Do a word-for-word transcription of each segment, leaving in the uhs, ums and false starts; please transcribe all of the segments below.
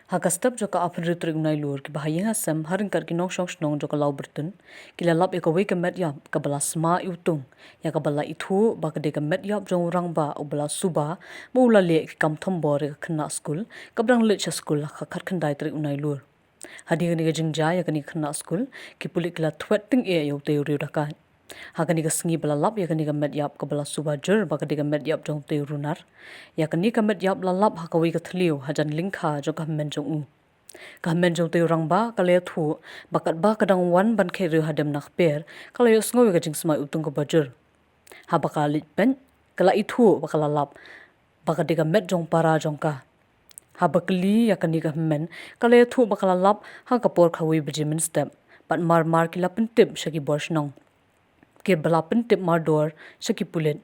Ha ka step jong ka arphew hynriew tarik u Nailur, ki bahaïing hasem ha ryngkat ki nongshong shnong jong ka Lawbyrtun ki la lap ïa kawei ka met ïap kaba la sma iwtung, ïa kaba la ithuh ba ka dei ka met ïap jong u rangbah uba la suba ba u la leh ki kam thombor ïa ka khynnah skul kaba dang leit sha skul ha ka khatkhyndai tarik u Nailur. Hadien kane ka jingjia ïa kane ka khynnah skul, ki pulit ki la thwet tyngeh ïa utei u riewdakaid. Ha kane ka sngi ba la lap ïa kane ka met ïap kaba la suba jur ba ka dei ka met ïap jong utei u runar, ïa kane ka met ïap la lap ha kawei ka thliew hajan lyngkha jong ka hynmen jong u. Ka hynmen jong utei u rangbah ka la ïathuh ba katba ka dang wan ban khein riew hadem na kper, ka la ïohsngew ïa ka jingsma iwtung kaba jur. Haba ka leit peit, ka la ithuh ba ka la lap ba ka dei ka met jong para jong ka. Haba kylli ïa kane ka hynmen, ka la ïathuh ba ka la lap ha ka por kawei baje mynstep bad mar mar ki la pyntip sha ki bor shnong, kiba la pyntip mardor sha ki pulit.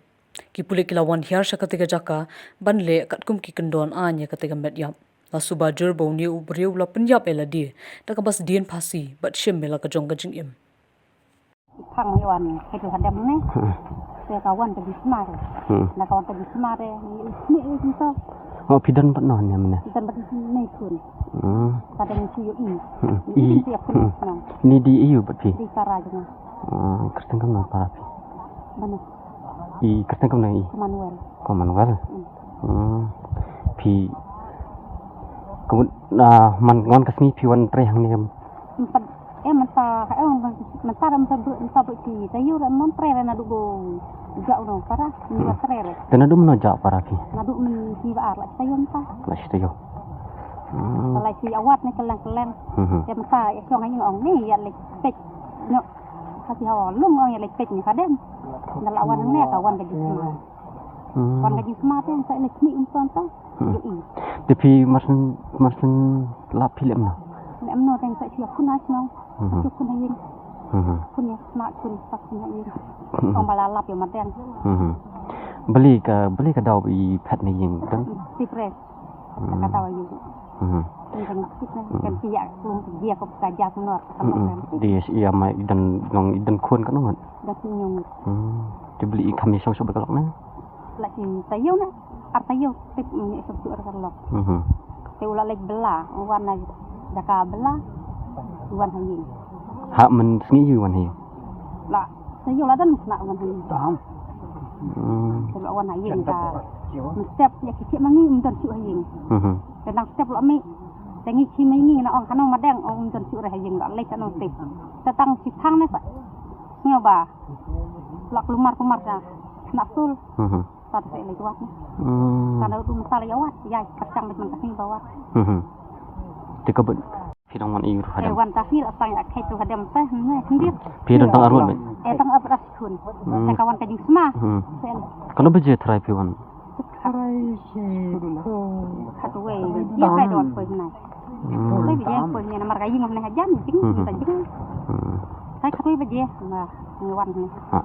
Ki pulit ki la wan hiar sha katei ka jaka ban leh katkum ki kyndon aiñ ïa katei ka met ïap. La suba jur ba une u briew u la pynïap ïa lade da kaba sdien phasi bad shim ïa la ka jong ka jingim. Phang ïa wan khein riew hadem ne. Te ka wan ka jingsma te. Na ka wan ka jingsma te ni ni ni to. Oh, phi don pat noh ne mynne? Phi don pat ne khun. Hmm. Ka dang shu ïohi. Hmm. Ni di ïa khun. Ni di ïa u pat phi? Di para jong nga. Ah, kyrteng kumno para phi? Bana. I kyrteng kumno i? Commonwealth. Commonwealth. Hmm. Phi kumno, ah, man wan ka sngi phi wan trei hangne? Em pat, eh, mynta, eh, mynta, mynta, mynta ba ki taïew ra mon trei re naduh ba u jia u nongpara, ni wan trei re. Te naduh mynno jia para phi? Naduh mynta ba ar la taïew mynta. La shi taïew. Hmm. La shi awat ne kylleng kylleng. Hmm. Te mynta ïa shong ha ïing ong ne ïa leit peit. No. Ka shi hawa lum ong ïa leit peit ne ka dem. Nda la wan ne ka wan ka jingsma. Hmm. Wan ka jingsma te sa leit mih um ton ton. Hmm. Ïohi. Te phi mar syn, mar syn lap phi leh kumno? Leh kumno te sa shi khun ha shnong. Hmm. Shi khun ha ïing. Hmm. Khun ïa sma khun sa khun ha ïing. Hmm. Ong ba la lap ïa madeng. Hmm. Balei ka, balei ka daw i phet na ïing don? Sipres. Hmm. Ka daw ïa ïing. Hmm. Ïing kan sipres. Hmm. Kan ki ïa klum ki ïa ko ka ja kumno ka. Hmm. Kan. Di ïa mai i don, nong i don khun kan nong. Da ki nyong. Hmm. Te balei i kham ïa shong shuh bad ka lok ne? La shi taïew ne, ar taïew tip ne shuh shuh ar ka lok. Mhm. Te u la leit bylla, u wan na jaka bylla, u wan ha ïing. Ha mynsngi ïa u wan ha ïing? La taïew la don na u wan ha ïing. Hmm. Te u la wan ha ïing ka. Mynstep ïa ki chih ma ngi ym don shuh ha ïing. Mhm. Te nang step u la mih. Te ngi chih ma ngi na ong kano madeng ong ym don shuh re ha ïing, la leit na nong tip. Te tang shi phang ne sa. Nga ba. Lak lumar kumar ka. Nak sul. Mhm. Sa te leit wat. Hmm. Kana u mynta leit wat. Ya, kacang bit man ka sini ba wat. Mhm. Te ka bit. Phi dang wan i ruh hadem. Eh, wan ta phi la tang ïa khein tu hadem te. Ne, sendiri. Phi dang tang arut bit. Eh, tang arut khun. Hmm. Te ka wan ka jingsma. Hmm. Sen. Kano baje tharai phi wan? Tharai shi ko. Khatwei. Dia bai don poi nai. Hmm. Bai bai poi nai namar ka ïing ne hajan jing, hmm, ta jing. Hmm. Sai khatwei baje. Nah, ni wan ni. Ha.